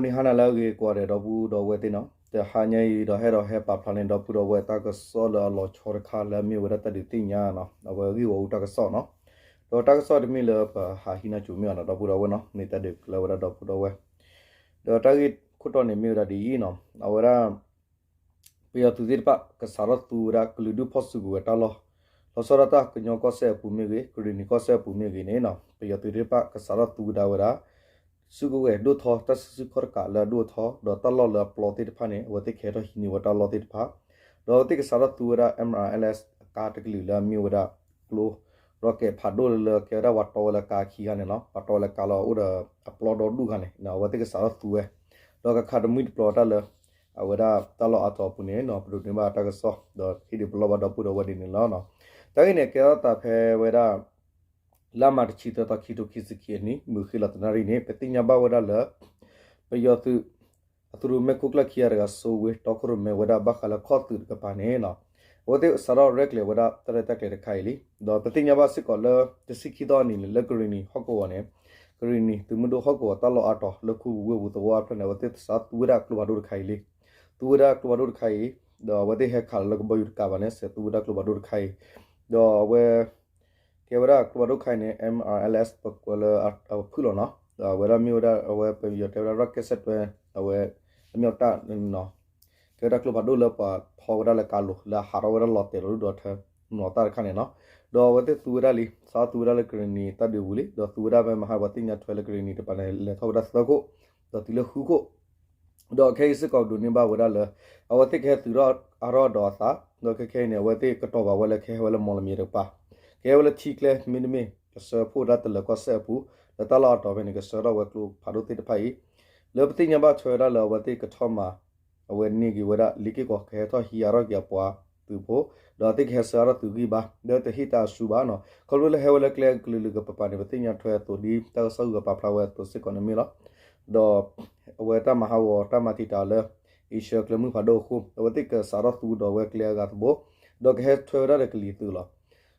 န့ၣ်ဟါနၤလၢအဂ့ၤကိးဂၤဒဲး ဒီပုၢ်ဒီဝဲၢ်သ့ၣ်နီၤ, တဟါညါအံၤဒီးဟဲဒီးဟဲပာ်ဖျါန့ၢ် ဒီပုၢ်ဒီဝဲၢ်တၢ်ကစီၣ်လၢအလီၤဆီတခါလၢအမ့ၢ်ဝဲဒၣ်တၢ်ဒုးသ့ၣ်ညါနီၤ, အဝဲဂ့ၢ်ဂီၢ်အူတၢ်ကစီၣ်နီၤ, ဒီးတၢ်ကစီၣ်တမ့ၢ်လၢပဟးဟံးန့ၢ်ကိၤမ့ၢ်အီၤနီၤ ဒီပုၢ်ဒီဝဲၢ်နီၤ, မ့ၢ်တၢ်ဒုးကျဲဝဲဒၣ်ဒီပုၢ်ဒီဝဲၢ်, ဒီးတၢ်ဂ့ၢ်ခိၣ်တီန့ၣ်မ့ၢ်ဝဲဒၣ်ဒ်အံၤနီၤ, အဝဲဒၣ် ပယီၤသုးသ့ၣ်တဖၣ် ကစးထီၣ်သူဝဲဒၣ်ကလုာ်ဒူၣ်ဖီၣ်စုကဝဲၤတၢ်လီၢ်, လီၤဆီဒၣ်တၢ်ကညီကီၢ်စဲၣ်အပူၤမ့ၢ်ဂ့ၤ, ကရံၣ်နံၤကီၢ်စဲၣ်အပူၤမ့ၢ်ဂ့ၤန့ၣ်နီၤ, ပယီၤသုးသ့ၣ်တဖၣ်ကစးထီၣ်သူဝဲဒၣ်ဝဲဒၣ် စုကဝဲၤဒိၣ်ထီတၢ်စုဆူၣ်ခီၣ်တကးလၢအဒိၣ်ထီ, ဒီးတၢ်လီၢ်လၢအပျီသ့ၣ်တဖၣ်န့ၣ် အဝဲသ့ၣ်ကဟဲထီၣ်ဟံးန့ၢ်ဝဲတၢ်လီၢ်သ့ၣ်တဖၣ်, ဒီးအဝဲသ့ၣ်ကစးထီၣ်သူဝဲဒၣ် M R L S အကါတကလုာ်လၢအမ့ၢ်ဝဲဒၣ်ကျိ rocket ဖးဒိၣ်လၢလၢကဲဝဲဒၣ်ပှၤတီဝဲလၢကါခံဂၤန့ၣ်နီၤ, ပှၤတီဝဲလၢကါလီၤအိၣ်ဒီးအပျီဒီဒူၣ်ဂၤန့ၣ် အဝဲသ့ၣ်ကစးထီၣ်သူဝဲ, ဒီးကခးတမှံတပျီၤတၢ်လၢ အဝဲဒၣ်တၢ်လီၢ်အါတီၤအပူၤန့ၣ်နီၤ, ပဒိးန့ၢ်ဘၣ်တၢ်ကစီၣ် ဒီးဟ့ၣ်ဒုးပလီၢ်ဘၣ်ဒီပုၢ်ဒီဝဲၢ်ဒ်န့ၣ်လီၤ. တၢ်ဂ့ၢ်န့ၣ် ကဲထီၣ်သးဖဲဝဲဒၣ် လါမးတဆံသၢသီ ခံကထိခံဆံခံအနံၣ် မုၢ်ဃ့လီၤတနၣ်ရံၣ်န့ၣ် ပသ့ၣ်ညါဘၣ်ဝဲဒၣ်လၢ ပယီၤသုး အသုးရိၣ်မဲခိၣ်ကျၢၢ်ခံဂၤတဂၤ စိဝ့ တီခိၣ်ရိၣ်မဲဝဲဒၣ်ဘၣ်ဃးလၢခီၣ်သုးတကပၤန့ၣ်နီၤ, အဝဲသ့ၣ်စးထီၣ်ရဲၣ်ကျဲၤဝဲဒၣ်တၢ်ရဲၣ်တၢ်ကျဲၤတခါအံၤလံ. ဒီးပသ့ၣ်ညါဘၣ်စ့ၢ်ကီးလၢ တဆံခံသီအနံၤန့ၣ် လၢကရံၣ်နံၤဟီၣ်ကဝီၤန့ၣ်, ကရံၣ်နံၤသုးမုၢ်ဒိၣ်ဟီၣ်ကဝီၤတၢ်လီၢ်အါတီၤလၢခူပူၤဝ့ၢ်ပူၤသဝီအဖျၢၣ်န့ၣ် အဝဲသ့ၣ်စးသူဝဲဒၣ်ကျိဖးဒိၣ်တခါအံၤလံ. သူဝဲဒၣ်ကျိဖးဒိၣ်တခါအံၤ, ဒီးအဝဲသ့ၣ်ဟဲခးလၢကဘီယူၤတကးဘၣ်န့ၣ် စးသူဝဲဒၣ်ကျိဖးဒိၣ်တခါအံၤ, ဒီးအဝဲ ကဲဝဲဒၣ်ကျိဖးဒိၣ်တခါအံၤန့ၣ် M R L S ပကွဲးလၢအဖုၣ်လီၤနီၤ, ဒီးအဝဲဒၣ်မ့ၢ်ဝဲဒၣ်အဝဲပယီၤတဲဝဲဒၣ် rocket စဲးတွဲ အဝဲ အမြောက်တပ် နီၤ, ကဲဝဲဒၣ်ကျိဖးဒိၣ်လၢပှၤထီဝဲဒၣ်လၢကါလိၤ လၢအဟးထီၣ်ဝဲဒၣ်လီၤတဲာ်လီၤဒုၣ်ဒီးထၢ နီၤသၣ်တခါန့ၣ်နီၤ, ဒီးအဝဲသ့ၣ်သူဝဲဒၣ်လံ စးသူဝဲဒၣ်လၢကရံၣ်နံၤတၢ်ဒုးပူၤလံ, ဒီးသူဝဲဒၣ်ဖဲမဟါပှၤသ့ၣ်ညါထွဲလၢကရံၣ်နံၤတကပၤန့ၣ် လဲၤထီၣ်ဝဲဒၣ်သၢခိၣ်, ဒီးတုၤလၢဃုခိၣ် ဒီးခဲအံၤစ့ၢ်ကီးဒိးန့ၢ်ဘၣ်ဝဲဒၣ်လၢ အဝဲသ့ၣ်ကဟဲသုးထီၣ်အါထီၣ်ဒီးအသး, ဒီးခဲခဲအံၤန့ၣ် အဝဲသ့ၣ်ကတီၢ်ဘၣ်ဝဲလၢကဟဲဝဲလၢမီၣ်လမံၤတကပၤ, ကဟဲဝဲလၢထံကျဲမ့တမ့ၢ် ကဆှၢဖှိၣ်ဒၣ်တလၢၤကီၢ်စဲၣ်အပူၤ, လၢတၢ်လီၢ်အါတီၤဖဲန့ၣ် ကဆှၢထီၣ်ဝဲကျိဖးဒိၣ်သ့ၣ်တဖၣ်အံၤ, လၢပသ့ၣ်ညါဘၣ်ထွဲဝဲဒၣ်လၢအဝဲသ့ၣ်ကထီၣ်မၤ အဝဲန့ၢ်က့ၤဝဲဒၣ် လ့ၤက့ၢ်ကီၤ ကဟဲထီၣ်ဟံးအါထီၣ်က့ၤအပှၤသုးဖိ, ဒီးသ့ၣ်ကဟဲဆှၢအါထီၣ်သုးဂံၢ်ဘါ လၢတဟ့ၣ်တၢ်အဆူဘၣ်နီၤ, ခီဖျိလၢဟဲဝဲလၢကျဲကလုာ်လုာ်ကပၤပၤန့ၣ် ပသ့ၣ်ညါထွဲအသိးဒ်တၢ်ကစီၣ်ဂုၤဂၤပာ်ဖျါဝဲအသိးစ့ၢ်ကီးန့ၣ်မ့ၢ်လီၤ. ဒီး အဝဲတၢ်မၤဟးဂီၤတၢ်မၤတံာ်တာ်လၢ အ့ရှၢၣ်ကျဲမုၢ်ဖးဒိၣ်အဃိ အဝဲသ့ၣ်ကစးထီၣ်သူဒီးဝဲကျဲအဂၤသဘိ, ဒီးကဟဲထွဲဝဲဒၣ်ဒီးကလံၤသုးလီၤ.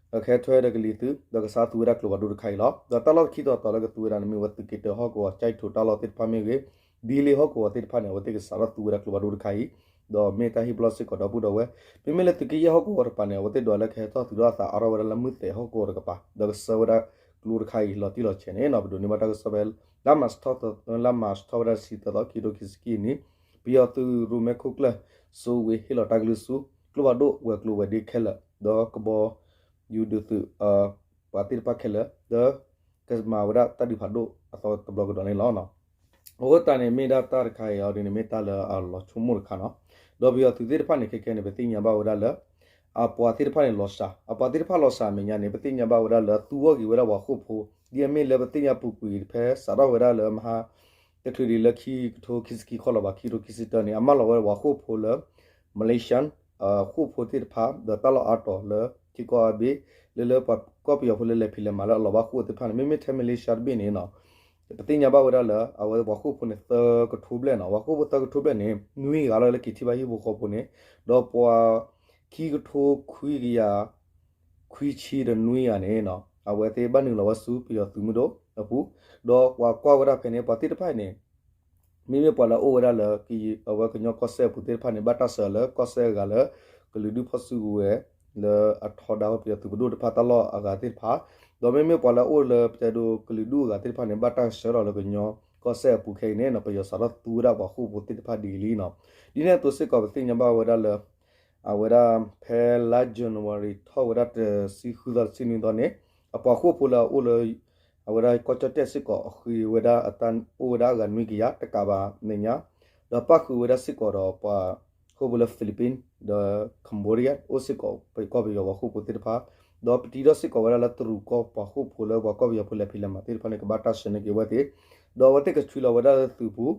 ဒီးကဟဲထွဲဒီးကလံၤသုး ဒီးကစးသူဝဲဒၣ်ကျိဖးဒိၣ်တခါအံၤလီၤ. ဒီးတၢ်လီၢ်တခံတီၤတီၤလၢကသူဝဲဒၣ်န့ၣ်မ့ၢ်ဝဲသုးက့တၢဟီၣ်ကဝီၤ ကၠဲးထိးတၢ်လီၢ်သ့ၣ်တဖၣ်မ့ၢ်ဂ့ၤ, ဒ်လ့ဟီၣ်ကဝီၤသ့ၣ်တဖၣ်န့ၣ် အဝဲသ့ၣ်ကစးထီၣ်သူဝဲဒၣ်ကျိဖးဒိၣ်တခါအံၤ, ဒီးမ့ၢ်တၢ်ဟ့ၣ်ပလီၢ်စ့ၢ်ကီးဒီပုၢ်ဒီဝဲၢ်, မ့မ့ၢ်လၢသုးက့ယဲၢ်ဟီၣ်ကဝီၤတကပၤန့ၣ် အဝဲသ့ၣ်ဒွးလၢကဟဲထီၣ်သူၣ်ထီၣ်အသးအါထီၣ်ဝဲဒၣ်လၢမုၢ်သဲးဟီၣ်ကဝီၤတကပၤ, ဒီးကဆှၢဝဲဒၣ်ကျိတခါအံၤလီၤတံၢ်လီၤဆဲးန့ၣ်နီၤ, ပဒိးန့ၢ်ဘၣ်တၢ်ကစီၣ်ဖဲ လါမးထီၣ် လါမးထီၣ်ဝဲဒၣ်တဆံသၢသီ ခံကထိခံဆံခံအနံၣ်, ပယီၤသုးရိၣ်မဲခိၣ်ကျၢၢ် စိဝ့ဟ့ၣ်လီၤတၢ်ကလုၢ်ဆူ ကျိဖးဒိၣ်ဝဲၤကျိၤဝဲၤဒ့ခဲလၢာ် ဒီးကဘီယူၤဒုးသုး ပှၤသ့ၣ်တဖၣ်ခဲလၢာ် ဒီးကမၤဝဲဒၣ်တၢ်ဒုးဖးဒိၣ်အသီတဘျီကဒီးန့ၣ်လီၤ. အဃိသတးန့ၣ် မ့ၢ်ဒၣ်တၢ်တခါအံၤအီၤဒ်န့ၣ် မ့ၢ်တၢ်လၢအလီၤဆိကမိၣ်တခါနီၤ, ဒီးပယီၤသုးသ့ၣ်တဖၣ်န့ၣ် ခဲခဲန့ၣ် ပသ့ၣ်ညါဘၣ်ဝဲဒၣ်လၢ အပှၤသ့ၣ်တဖၣ်န့ၣ်လီၤစှၤ, အပှၤသ့ၣ်တဖၣ်လီၤစှၤအမဲာ်ညါန့ၣ် ပသ့ၣ်ညါဘၣ်ဝဲဒၣ်လၢ သူဝီၢ်က့ၤဝဲဒၣ်ပှၤဃိာ်ဖိ, ဒ်အမ့ၢ်လၢပသ့ၣ်ညါပူၤကွံာ်ဖဲစးထီၣ်ဝဲဒၣ်လၢမဟါ တချုးဒံးလၢခံကထိခံဆံခံခီလီၤဘၣ် ခံကထိခံဆံတၢန့ၣ် အမၢလီၤဝဲပှၤဃိာ်ဖိလၢ Malaysian ဃိာ်ဖိသ့ၣ်တဖၣ် ဒီးတၢ်လီၢ်အါတီၤလၢထံကီၢ်အါဘ့ၣ် လၢလၢပှၤကီၢ်ပယီၤဖိလၢလဲၤဖံးလဲၤမၤလၢအလီၤဘၣ်ဃိာ်သ့ၣ်တဖၣ်န့ၣ် မ့မ့ၢ်ထဲ Malaysia တဘ့ၣ်န့ၣ်နီၤ ပသ့ၣ်ညါဘၣ်ဝဲဒၣ်လၢ အဝဲပှၤဃိာ်ဖိန့ၣ် သၢကထိဘျဲၣ်နီၤ ပှၤဃိာ်ဖိသၢကထိဘျဲၣ်န့ၣ် နွံဂၤလီၤလၢက့ၤထံၣ်ဘၣ်ဟံၣ်ဖိဃီဖိန့ၣ် ဒီးပှၤခံကထိခွံကယၤ ခွံဆံဒီးနွံဂၤန့ၣ် အဝဲသ့ၣ်ဘၣ်နုာ်လီၤဝဲဆူပယီၤသုးမုၢ်ဒိၣ်အပူၤ, ဒီးပှၤကွၢ်ဝဲဒၣ်ဖဲန့ၣ် ပှၤသ့ၣ်တဖၣ်န့ၣ် မ့မ့ၢ်ပှၤလၢအအိၣ်ဝဲဒၣ်လၢ အဝဲကညီကီၢ်စဲၣ်အပူၤသ့ၣ်တဖၣ်န့ၣ် ဘၣ်တၢ်ဆှၢလၢကီၢ်စဲၣ်အဂၤလၢ ကလုာ်ဒူၣ်ဖီၣ်စုကဝဲၤ လၢအထီဒါဝဲပယီၤသုးပဒိၣ်တဖၣ်တၢ်လီၢ်အဂၤသ့ၣ်တဖၣ်, ဒီးမ့မ့ၢ်ပှၤလၢအအိၣ်လၢပတဲဒိးကလုာ်ဒူၣ်အဂၤသ့ၣ်တဖၣ်န့ၣ် ဘၣ်တၢ်ဆှၢလီၤလၢကညီကီၢ်စဲၣ်အပူၤခဲအံၤန့ၣ် ပယီၤစးထီၣ်သူဝဲဒၣ်ပှၤဃိာ်ဖိသ့ၣ်တဖၣ်ဒ်အံၤလံနီၤ. ဒ်န့ၣ်အသိးစ့ၢ်ကီး ပသ့ၣ်ညါဘၣ်ဝဲဒၣ်လၢ အဝဲဒၣ်ဖဲလါ January ထီၣ်ဝဲဒၣ်တဆံဃုသီတဆံနွံသီန့ၣ် အပှၤဃိာ်ဖိလၢအအိၣ်လၢ အဝဲဒၣ်ကီၢ်ကၠီၣ်တဲၣ်စ့ၢ်ကီး အဃ့ဝဲဒၣ်အတၢ်အိၣ်ဝဲဒၣ်အဂၤနွံကယၤတကးဘၣ်မဲာ်ညါ, ဒီးပၣ်ဃုာ်ဝဲဒၣ်စ့ၢ်ကီးဒီးပှၤဃိာ်ဖိလၢ Philippines ဒီး Cambodia အိၣ်စ့ၢ်ကီး ပကီၢ်ပယီၤပှၤဃိာ်ဖိသ့ၣ်တဖၣ်, ဒီးပတံထီၣ်စ့ၢ်ကီးဝဲဒၣ်လၢတရူးကီၢ်ပှၤဃိာ်ဖိလၢပှၤကီၢ်ပယီၤဖိလဲၤဖံးလဲၤမၤသ့ၣ်တဖၣ်န့ၣ် ကဘၣ်တၢ်ဆှၢန့ၢ်က့ၤဝဲသ့ၣ်, ဒီးအဝဲသ့ၣ်ကဆှၢလီၤဝဲဒၣ်လၢသုးပူၤ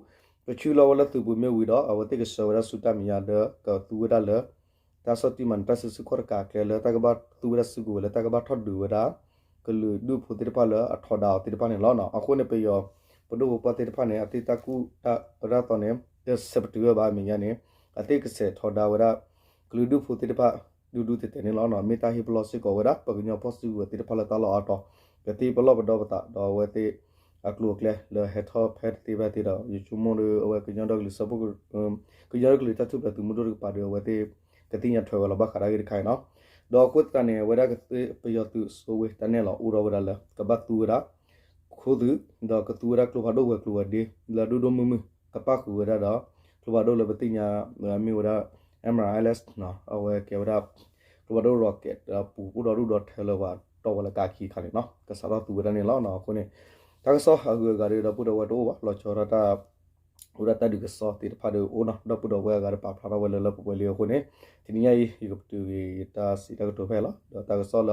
ကဆှၢလီၤဝဲလၢသုးပူၤမ့ၢ်ဝံၤဒီး အဝဲသ့ၣ်ကဆှၢဝဲဒၣ်ဆူတၢ်မဲာ်ညါဒီး ကသူဝဲဒၣ်လၢ တၢ်ဆီၣ်တံၢ်မၤနၢၤတၢ်စုဆူၣ်ခီၣ်တကးအကျဲလၢတၢ်ကဘၣ်သူဝဲဒၣ်စုကဝဲၤလၢတၢ်ကဘၣ်ထီၣ်ဒုးဝဲဒၣ် ကလုာ်ဒူၣ်ဖိသ့ၣ်တဖၣ်လၢအထီဒါအီၤသ့ၣ်တဖၣ်န့ၣ်လီၤ. အဃိန့ၣ် ပယီၤပဒိၣ်ပပှၢ်သ့ၣ်တဖၣ်န့ၣ် အသ့ၣ်တၢ်ကူၣ်တၢ်ရၢ်သီန့ၣ် တဆၢပတုာ်ဝဲဘၣ်အမဲာ်ညါန့ၣ် အသ့ၣ်ကဆဲးထီဒါဝဲဒၣ် ကလုာ်ဒူၣ်ဖိသ့ၣ်တဖၣ် ဒူဒူတဲာ်တဲာ်န့ၣ်လီၤ. မ့ၢ်တၢ်ဟ့ၣ်ပလီၢ်စ့ၢ်ကီးဝဲဒၣ် ပကညီဖီၣ်စုကဝဲၤသ့ၣ်တဖၣ်လၢတၢ်လီၢ်အါတီၤ ကသ့ပလီၢ်ပဒီပသး ဒီးအဝဲသ့ၣ် အကျိၤအကျဲလၢဟဲထီၣ်ဖဲတသ့ဖဲသ့ဒီး ယဆိကမိၣ်ဒီး အဝဲကညီဒီကလုာ်စၢဖှိၣ် ကညီဒီကလုာ်တၢ်ထူၣ်ဖျဲးသုးမုၢ်ဒိၣ်တကပၤဒီး အဝဲသ့ၣ်ကသ့ၣ်ညါထွဲဝဲလီၤဘၣ်ဃးဒၣ်ဂ့ၢ်တခါအံၤနီၤ. ဒီးအဃိသတးန့ၣ် အဝဲဒၣ်ကသ့ပယီၤသုးစိဝ့တၢ်နဲၣ်လီၤအိၣ်ထီၣ်ဝဲဒၣ်လၢ ကဘၣ်သူဝဲဒၣ် ခိၣ်သုး ဒီးကသူဝဲဒၣ်ကျိဖးဒိၣ်ဝဲၤကျိၤဝဲၤဒ့လၢအဒိၣ်ဒိၣ်မုၢ်မုၢ် ကပၣ်ဃုာ်ဝဲဒၣ်ဒီး ကျိဖးဒိၣ်လၢပသ့ၣ်ညါ မ့ၢ်ဝဲဒၣ် M R I S အဝဲကဲဝဲဒၣ် ကျိဖးဒိၣ် rocket ပူၤအိၣ်ဒီးဒူၣ်ဒီးထၢလၢပှၤတီၢ်ဝဲလၢကးခံခါန့ၣ်နီၤ ကစးထီၣ်သူဝဲဒၣ်န့ၣ်လီၤ. အဃိန့ၣ် တၢ်ကစီၣ်အဂုၤအဂၤဒီး ဒီပုၢ်ဒီဝဲၢ်တအိၣ်ဘၣ် လီၤဆီဒၣ်တၢ် အိၣ်ဒၣ်တၢ်ဒုးကစီၣ်သ့ၣ်တဖၣ်ဒီးအိၣ်နီၤ ဒီပုၢ်ဒီဝဲၢ်အဂၤဒီးပာ်ဖျါထီၣ်ဝဲလၢလၢပှဲၤပှဲၤလံအဃိ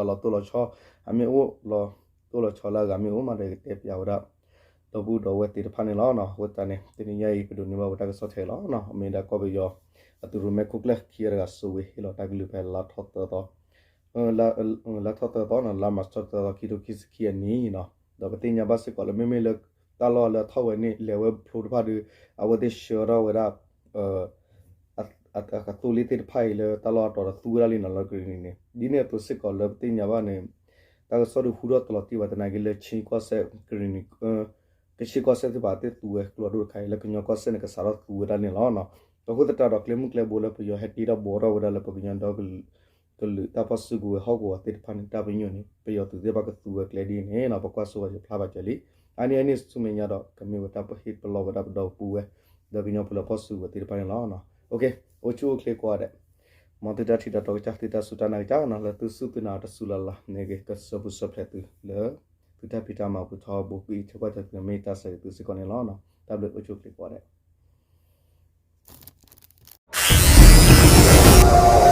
န့ၣ် တနံၤညါအံၤ ယကပတုာ်က့ၤယတၢ်စံးတၢ်ကတိၤဖဲလီၤ ဒီးတၢ်ကစီၣ်လၢအလီၤတိၢ်လီၤဆီ အမ့ၢ်အိၣ်လီၤတိၢ်လီၤဆီလၢအဂၤမ့ၢ်အိၣ်မးဒီး ယကတဲပျးဝဲဒၣ် ဒီပုၢ်ဒီဝဲၢ်သ့ၣ်တဖၣ်န့ၣ်လီၤ. အဃိသတးန့ၣ် တနံၤညါအံၤ ပဒိးန့ၢ်ဘၣ်ဝဲတၢ်ကစီၣ်ထဲလီၤ. မ့ၢ်ဒၣ်ကီၢ်ပယီၤ အသုးရိၣ်မဲခိၣ်ကျၢၢ်ခံဂၤတဂၤစိဝ့ဟ့ၣ်လီၤတၢ်ကလုၢ်ဖဲလါထီၣ်သၢသီ လါထီၣ်သၢသီနီၤ လါမၤၡးသၢသီ ခံထိခံဆံခံအနံၤနီၤ ဒီးပသ့ၣ်ညါဘၣ်စ့ၢ်ကီးလၢမ့မ့ၢ်လၢတၢ်လီၢ်လၢအထီၣ်ဝဲန့ၣ် လဲၤဝဲဖျိတဖၣ်ဒီး အဝဲသ့ၣ်ဆှၢထီၣ်ဝဲဒၣ် အကသိၣ်လ့ၣ်သ့ၣ်တဖၣ်အံၤလၢတၢ်လီၢ်အတီၤဒီးသူဝဲဒၣ်လံနီၤလၢကရံၣ်နံၤန့ၣ် ဒ်န့ၣ်အသိးစ့ၢ်ကီးလၢပသ့ၣ်ညါဘၣ်န့ၣ် တၢ်ကစီၣ်ဒုးဟူထီၣ်တလီၤတံၢ်ဘၣ်သနာ်က့လၢ ကရံၣ်နံၤ ကဆ့ကီၢ်စဲၣ်သ့ၣ်တဖၣ်သ့ၣ်သူဝဲကျိဖးဒိၣ်တခါအံၤ လၢကညီကီၢ်စဲၣ်န့ၣ် ကစးထီၣ်သူဝဲဒၣ်န့ၣ်လီၤ. အဃိသတးဒီးကျဲမုၢ်ကျဲဘိလၢပယီၤဟဲတ့ထီၣ်ဘှီထီၣ်ဝဲဒၣ်လၢပကညီဒီကလုာ်တၢ်ဖီၣ်စုကဝဲၤဟီၣ်ကဝီၤသ့ၣ်တဖၣ်န့ၣ် တၢ်ပညိၣ်န့ၣ် ပယီၤသုးသ့ၣ်တဖၣ်ကသူဝဲကျဲဒ်န့ၣ်နီၤ ပကွၢ်စိဝဲယဖျါဘၣ်စၢၤလံ. အါန့ၢ်အန့ၣ်ဆူမဲာ်ညါဒီး ကမ့ၢ်ဝဲတၢ်ပဟ့ၣ်ပလီၢ်ဝဲဒၣ်ပဒီပုၢ်ဝဲၢ် ဒီးကညီဖိလၢဖီၣ်စုကဝဲၤသ့ၣ်တဖၣ်န့ၣ်လီၤ. အိၣ်ဆူၣ်အိၣ်ချ့ကိးဂၤဒဲး မ်သုတၢ်ထံၣ်တၢ်တီကစၢ် သုတၢ်စူၢ်တၢ်နာ်ကစၢ်နီၤ လၢသုစူၢ်သုနာ်တစူၢ်လၢ်လၢ်န့ၣ်ဂ့ၤ ကစၢ်ပူၤစၢဖျဲးသုလၢ သုတၢ်ဖံးတၢ်မၤပူၤထီဘိကွံာ်အံၤ ထဲကွၢ်တၢ်သုမ့ၢ်တၢ်ဆၢဂ့ၤသုစ့ၢ်ကီးန့ၣ်လီၤ. တၢ်ဘျုးအိၣ်ဆူၣ်အိၣ်ချ့ကိးဂၤဒဲး.